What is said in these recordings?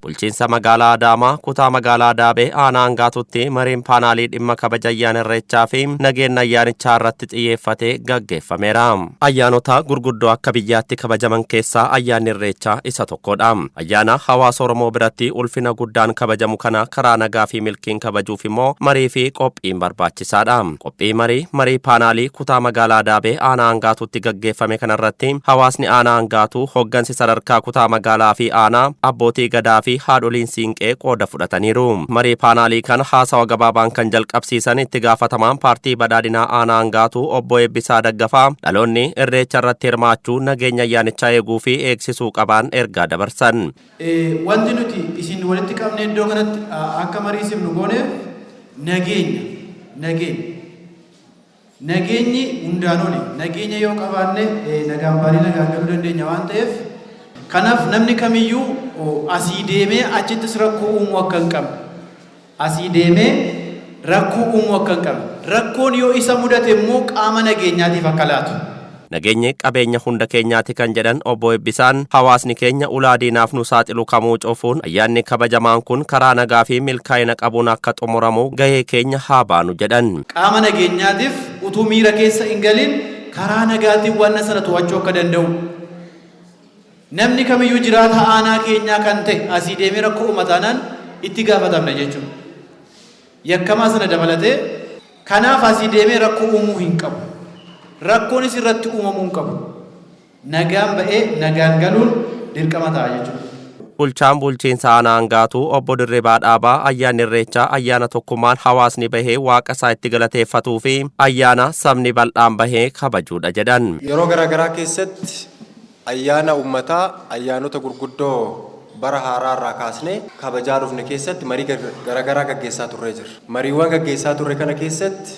Bulchiinsa magaalaa Adaamaa kutaa magaalaa Daabee aanaa Angaatutti mariin paanaalii dhimma kabaja ayyaana Irreechaa fi nageenya ayyaanichaa irratti xiyyeeffate gaggeeffameera. Ayyaanota gurguddoo akka biyyaatti kabajaman keessaa ayyaanni Irreechaa isa tokkodha. Ayyaana hawaasa Oromoo biratti ulfina guddaan kabajamu kana karaa nagaa fi milkiin kabajuuf immoo marii fi qophiin barbaachisaadha. Qophii marii paanaalii kutaa magaalaa Daabee aanaa Angaatutti gaggeeffame kanarratti hawaasni aanaa Angaatuu, hoggansi sadarkaa kutaa magaalaa fi aanaa, abbootii gadaa fi haadholiin siinqee qooda fudhataniiru. Marii paanaalii kana haasawa gabaabaan kan jalqabsiisan itti gaafatamaan paartii badhaadhinaa aanaa Angaatuu obbo Eebbisaa Daggafaa dhaloonni Irreecha irratti hirmaachuu nageenya ayyaanichaa eeguu fi eegsisuu qabaan ergaa dabarsan. Wanti nuti isin walitti qabnee iddoo kanatti akka mariisifnu gooneef nageenya. Nageenya. Nageenyi hundaan oli. Nageenya yoo qabaanne nagaan baanee nagaan galuu dandeenya waan ta'eef, kanaaf namni kamiyyuu asii deemee achittis rakkoo uumuu akka hin qabne, asii deemee rakkoo uumuu akka hin qabne, rakkoon yoo isa mudate immoo qaama nageenyaatiif akka laatu. Nageenyi qabeenya hunda keenyaati kan jedhan obbo Eebbisaan, hawaasni keenya ulaa diinaaf nu saaxilu kamuu cufuun ayyaanni kabajamaan kun karaa nagaa fi milkaa'ina qabuun akka xumuramu gahee keenya haa baanu jedhan. Qaama nageenyaatiif utuu miira keessa hin galin karaa nagaatiin wanna sana to'achuu akka danda'u. Namni kamiyyuu jiraataa aanaa keenyaa kan ta'e asii deemee rakkoo uuma taanaan itti gaafatamna jechuudha. Yakkamaa sana dabalatee. Kanaaf asii deemee rakkoo uumuu hin qabu. Rakkoonis irratti uumamuu hin qabu. Nagaan ba'ee nagaan galuun dirqama ta'a jechuudha. Bulchaan bulchiinsa aanaa Angaatuu obbo Dirribaa Dhaabaa ayyaanni Irreechaa ayyaana tokkummaan hawaasni bahee waaqa isaa itti galateeffatuu fi ayyaana sabni bal'aan bahee kabajuudha jedhan. Yeroo garaagaraa keessatti ayyaana uummataa ayyaanota gurguddoo bara haaraa irraa kaasnee kabajaa dhufne keessatti marii garaagaraa gaggeessaa turree jirra. Mariiwwan gaggeessaa turre kana keessatti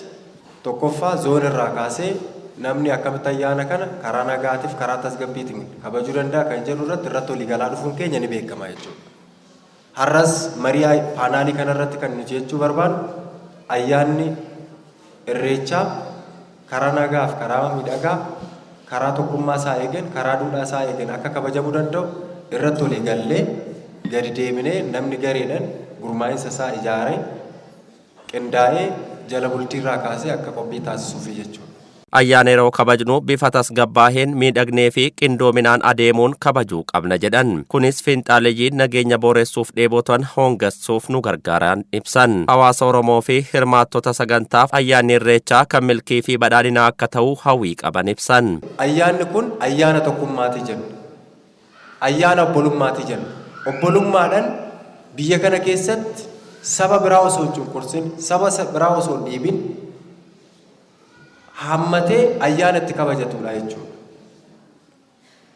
tokkoffaa zoon irraa kaasee namni akkamitti ayyaana kana karaa nagaatiif karaa tasgabbiitiin kabajuu danda'a kan jedhu irratti walii galaa dhufuun keenya ni beekama jechuudha. Har'as marii paanaalii kanarratti kan nuti jechuu barbaannu ayyaanni Irreechaa karaa nagaaf karaa miidhagaa, karaa tokkummaa isaa eegen, karaa duudhaa isaa eegen akka kabajamuu danda'u irratti walii gallee gadi deebinee namni gareedhaan gurmaa'insa isaa ijaaree qindaa'ee jala bultiirraa kaasee akka qophii taasisuufi jechuudha. Ayyaana yeroo kabajnu bifa tasgabbaaheen miidhagnee fi qindoominaan adeemuun kabajuu qabna jedhan. Kunis fiinxaaleyyiin nageenya booressuuf dheebotan hoongessuuf nu gargaaraan ibsan. Hawaasa Oromoo fi hirmaattota sagantaaf ayyaanni Irreechaa kan milkii fi badhaadhinaa akka ta'u hawwii qaban ibsan. Ayyaanni kun ayyaana tokkummaati jenna. Ayyaana obbolummaati jenna. Obbolummaadhaan biyya kana keessatti saba biraa osoo hin cunqursin, saba biraa osoo hin dhiibin haammatee ayyaana itti kabajatudha jechuudha.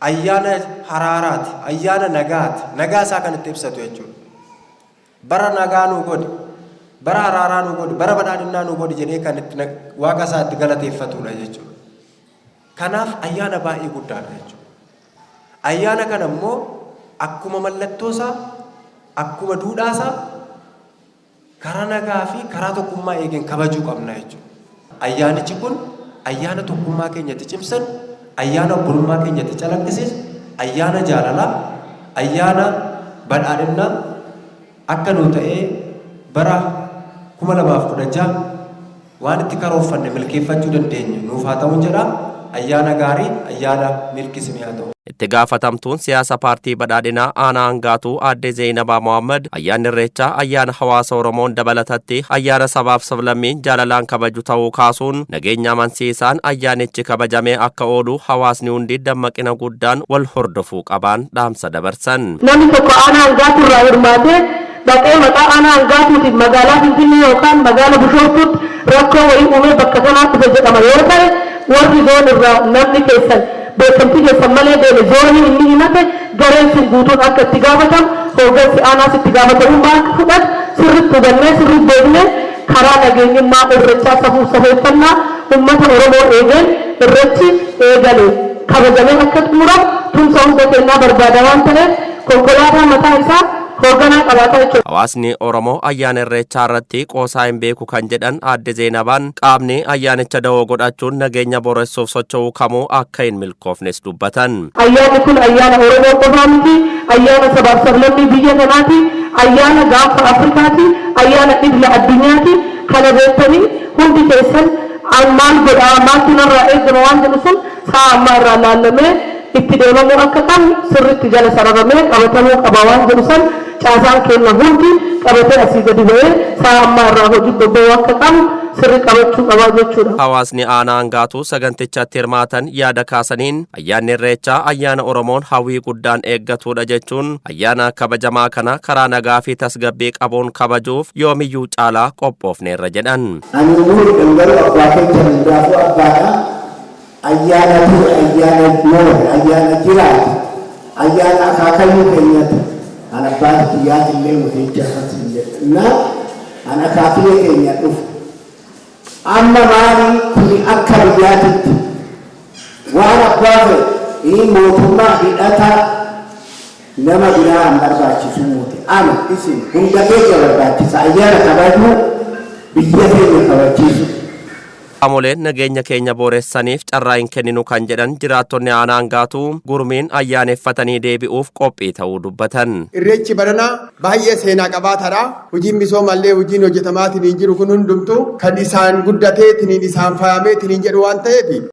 Ayyaana haraaraati, ayyaana nagaati, nagaa isaa kan itti ibsatu jechuudha. Bara nagaa nuu godhi, bara haraaraa nuu godhi, bara badhaadhinnaa nuu godhi jedhee kan itti waaqa isaa itti galateeffatudha jechuudha. Kanaaf ayyaana baay'ee guddaadha jechuudha. Ayyaana kana immoo akkuma mallattoo isaa, akkuma duudhaa isaa karaa nagaa fi karaa tokkummaa eegeen kabajuu qabna jechuudha. Ayyaanichi kun ayyaana tokkummaa keenya itti cimsan, ayyaana obbolummaa keenya itti calaqqisiisu, ayyaana jaalalaa, ayyaana badhaadhinnaa akka nuu ta'ee bara 2016 waan itti karoorfanne milkeeffachuu dandeenyu nuuf haa ta'uun jedha. Ayyaana gaarii, ayyaana milkii isinii haa ta'u. Itti gaafatamtuun siyaasa paartii badhaadhinaa aanaa Angaatuu aadde Zeeyinabaa Mohaammed ayyaanni Irreechaa ayyaana hawaasa Oromoon dabalatatti ayyaana sabaaf sablammiin jaalalaan kabaju ta'uu kaasuun nageenya amansiisaan ayyaanichi kabajamee akka oolu hawaasni hundi dammaqina guddaan wal hordofuu qabaan dhaamsa dabarsan. Namni tokko aanaa Angaatuu irraa hirmaatee dhaqee maqaa aanaa Angaatuutiin magaalaa Finfinnee yookaan magaala Bushooftuutti rakkoo wayii uumee bakka kanaa dhufe jedhama yoo ta'e, warri zoon irraa namni keessan beekamtii keessan malee deeme zoonii inni himate gareen sun guutuun akka itti gaafatamu, hooggansi aanaas itti gaafatamummaa akka fudhatu sirriitti hubannee sirriitti beeknee karaa nageenyummaa Irrechaa safuuf safeeffannaa ummata Oromoo eegeen Irrechi eegale kabajamee akka xumuramu tumsa hunda keenyaa barbaada waan ta'eef. Konkolaataa mataa isaa hoogganaa qabaata jechuudha. Hawaasni Oromoo ayyaana Irreechaa irratti qoosaa hin beeku kan jedhan Aadde Zeenabaan, qaamni ayyaanicha dawoo godhachuun nageenya boressuuf socho'uu kamuu akka hin milkoofnes dubbatan. Ayyaanni kun ayyaana Oromoo qofaa miti, ayyaana sabaaf sablammii biyya kanaati, ayyaana gaanfa Afrikaati, ayyaana idila addunyaati. Kana beektanii hundi keessan maal godhaa, maaltu narraa eegama waan jedhu sun sa'a ammaa irraa laallamee itti deemamuu akka qabu, sirriitti jala sararamee qabatamuu qaba waan jedhu san caasaan keenya hundi qabatee asii gadi ba'ee sa'a ammaa irraa hojii bobba'uu akka qabu sirri qabachuu qabaa jechuudha. Hawaasni aanaa Hangaatuu sagantichatti hirmaatan yaada kaasaniin, ayyaanni Irreechaa ayyaana Oromoon hawwii guddaan eeggatudha jechuun, ayyaana kabajamaa kana karaa nagaa fi tasgabbii qabuun kabajuuf yoomiyyuu caalaa qophoofneerra jedhan. Ani umurii garuu abbaa keenya hundaafuu abbaadha. Ayyaana ture, ayyaana noore, ayyaana jiraate, ayyaana akaakayyuu keenyati. An abbaan kiyyaati illee mutiicha akkasii jedha. Na an akaakilee keenya dhufu. Amma maali kuni akka biyyaatitti waan abbaa fedhe mootummaa hidhata nama biraa hin barbaachisu muute. Ana isin hunda keenya barbaachisa ayyaana kabajuu, biyya keenya kabachiisu. Qaamoleen nageenya keenya booressaniif carraa hin kenninu kan jedhan jiraattonni aanaa Hangaatuu, gurmiin ayyaaneffatanii deebi'uuf qophii ta'uu dubbatan. Irreechi baranaa baay'ee seenaa qabaataadha. Hojiin misoomallee hojiin hojjetamaatiin hin jiru kun hundumtuu kan isaan guddatee tiniin isaan faayamee tiniin jedhu waan ta'eef.